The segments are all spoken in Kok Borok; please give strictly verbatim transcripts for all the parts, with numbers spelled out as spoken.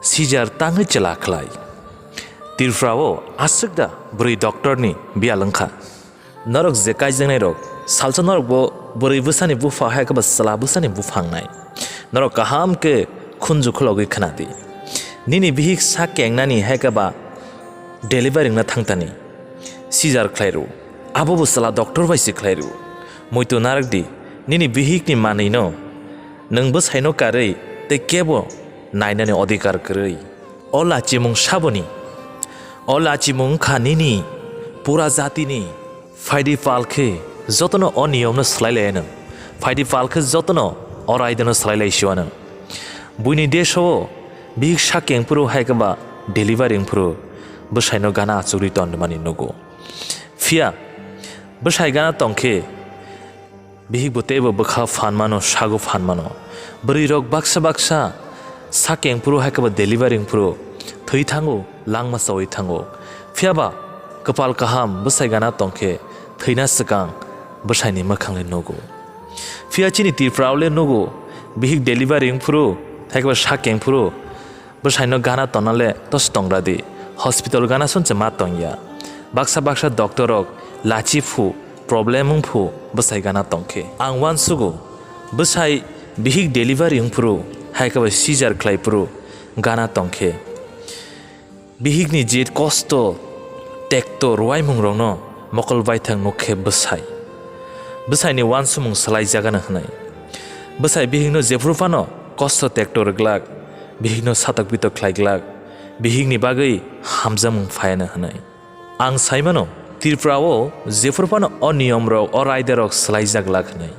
Sijar tangwi chwla khlai. Tripura o aswk da bwrwi doctor ni biyal wngkha. Norok je kaijaknai rok, salsa norok bo bwrwi bwsani bupha hai khe ba chwla bwsani bupha wngnai. Norok kaham khe khunju khulogwi khna di. Nini bihik sa kengnani hai khe ba delivery wngna thangtani. Sijar khlai rw. Abo bo chwla doctor bai se khlai rw. Muitu narak di, nini bihik ni manwi no. Nwng bwsai no karwi tei kebo nainani odhikar kwrwi. O lachimung saboni. O lachimung wngkha nini pura jatini. Phaidi pal khe jotono o niyomno swlai lai anw. Phaidi pal khe jotono o raidano swlai lai sio anw. Buini deso o bihik sa keng phuru hai khe ba delivery wng phuru bwsaino gana achugwi tongmani nugo. Phiya bwsai gana tong khe bihik bo teibo bwkha phan mano, sago phan mano. Bwrwi rok baksa baksa sa keng phuru hai khe ba delivery wng phuru thwi thango, langma chawi thango. Phiya ba kwpal kaham bwsai gana tong khe thwina swkang bwsaini mwkhang le nugo. Phiya chini Tripura o le nugo, bihik delivery wng phuru hai khe ba sa keng phuru bwsaino gana tonna le tosi tongra di. Hospital gana song se ma tongya. Baksa baksa doctor rok lachi phu, problem wng phu bwsai gana tong khe. Ang uansugo, bwsai bihik delivery wng phuru hai khe ba seizure khlai phuru gana tong khe. Bihikni je kosto, tekto, rwaimungrokno mokol baithang nuk khe bwsai. Bwsaini uansukmung swlai jagano hwnwi. Bwsai bihikno jephuru phano kosto tekto rwglak, bihikno satok pitok khlai glak, bihikni bagwi hamjakmung phaiano hwnwi. Ang sai mano, Tripura o jephuru phano o niyomrok, o raidarok swlai jaglak hwnwi.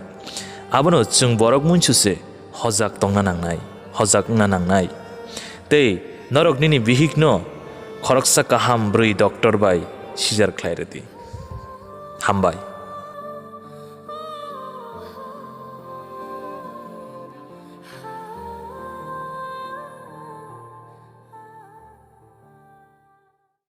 Abono chwng borok muichu se hojak tongna nangnai, hojak wngna nangnai. Tei norok nini bihikno khoroksa kaham bwrwi doctor bai sijar khlai rwdi. Hambai.